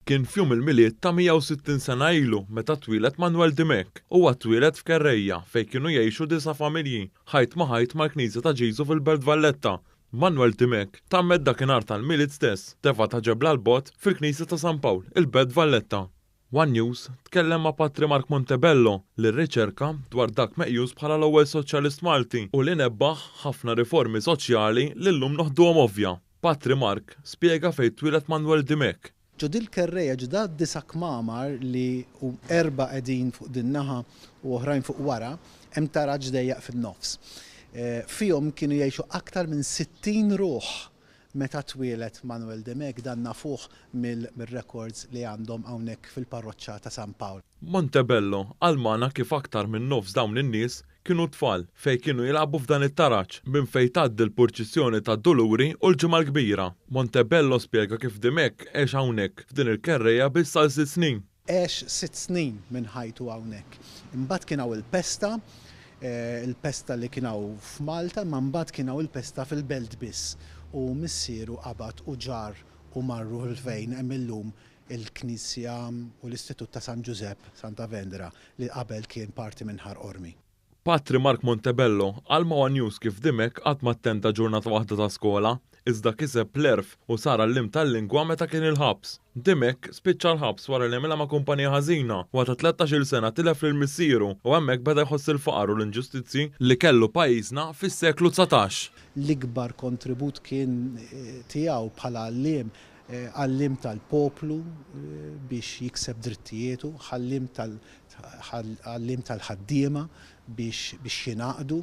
Kien f'jum il-Milied ta' 160 sena ilu meta twieled Manwel Dimech. Huwa twieled f'Kerrejja fejn kienu jgħixu disa' familji, ħajt ma' ħajt mal-Knisja ta' Ġiżu fil-Belt Valletta. Manwel Dimech tgħammed dakinhar tal-Milied stess, tefa' ta' ġebla 'l bogħod fil-Knisja ta' San Pawl, il-Belt Valletta. One News tkellem ma' Patri Mark Montebello li rriċerka dwar dak meqjus bħala l-ewwel soċjalist Malti u li nebbaħ ħafna riformi soċjali li llum noħduhom ovvja. Patri Mark spjega fejn twieled Manwel Dimech. Ġo dil-kerrejja, ġo da disa' kmamar li erbgħa qegħdin fuq din-naħa u oħrajn fuq wara, hemm taraġ dejjaq fin-nofs. Fihom kienu jgħixu aktar minn 60 ruħ meta twieled Manuel Dimech, dan nafuh mill-records li għandhom hawnhekk fil-parroċċa ta' San Pawl. Montebello qal magħna kif aktar minn nofs dawn in-nies kienu tfal fejn kienu jilagħbu f'dan it-taraġ minn fejn tgħaddi l-purċissjoni tad-Duluri u l-Ġimgħa l-Kbira. Montebello spjega kif Dimech għex hawnhekk f'din il-kerrejja biss għal sitt snin. Għex sitt snin minn ħajtu hawnhekk. Imbagħad kien hawn il-pesta, il-pesta li kien hawn f'Malta, imma mbagħad kien hawn il-pesta fil-belt biss u missieru qabad u ġarr u marru 'l fejn hemm illum il-knisja u l-Istitut ta' San Ġużepp, Santa Vendera, li qabel kien parti minn Ħar Qormi. Patri Mark Montebello qal ma' one News kif Dimech qatt ma attenda ġurnata waħda ta' skola, iżda kiseb l-għerf u sar għalliem tal-lingwa meta kien il-ħabs. Dimech spiċċa l-ħabs wara li għamilha ma' kumpanija ħażina u ta' tlettax-il sena tilef lil missieru u hemmhekk beda jħoss il-faqar u l-inġustizzji li kellu pajjiżna fis-seklu 19. L-ikbar kontribut kien tiegħu bħala għalliem Għalliem tal-poplu biex jikseb drittijietu, ħalliem tal għalliem tal-ħaddiema biex biex jingħaqdu,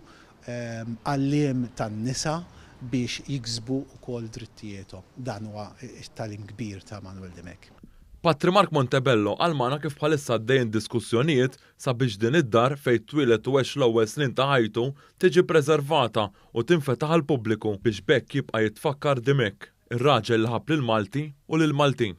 għalliem tan-nisa biex jiksbu wkoll drittijiethom. Dan huwa t-tagħlim kbir ta' Manuel Dimech. Patri Mark Montebello qal magħna kif bħalissa għaddejjin diskussjonijiet sabiex din id-dar fejn twieled u għex l-ewwel snin ta' ħajtu tiġi ppreservata u tinfetaħ għall-pubbliku biex b'hekk jibqa' jitfakkar Dimech. Ir-raġel li ħabb lill-Malti u lill-Maltin.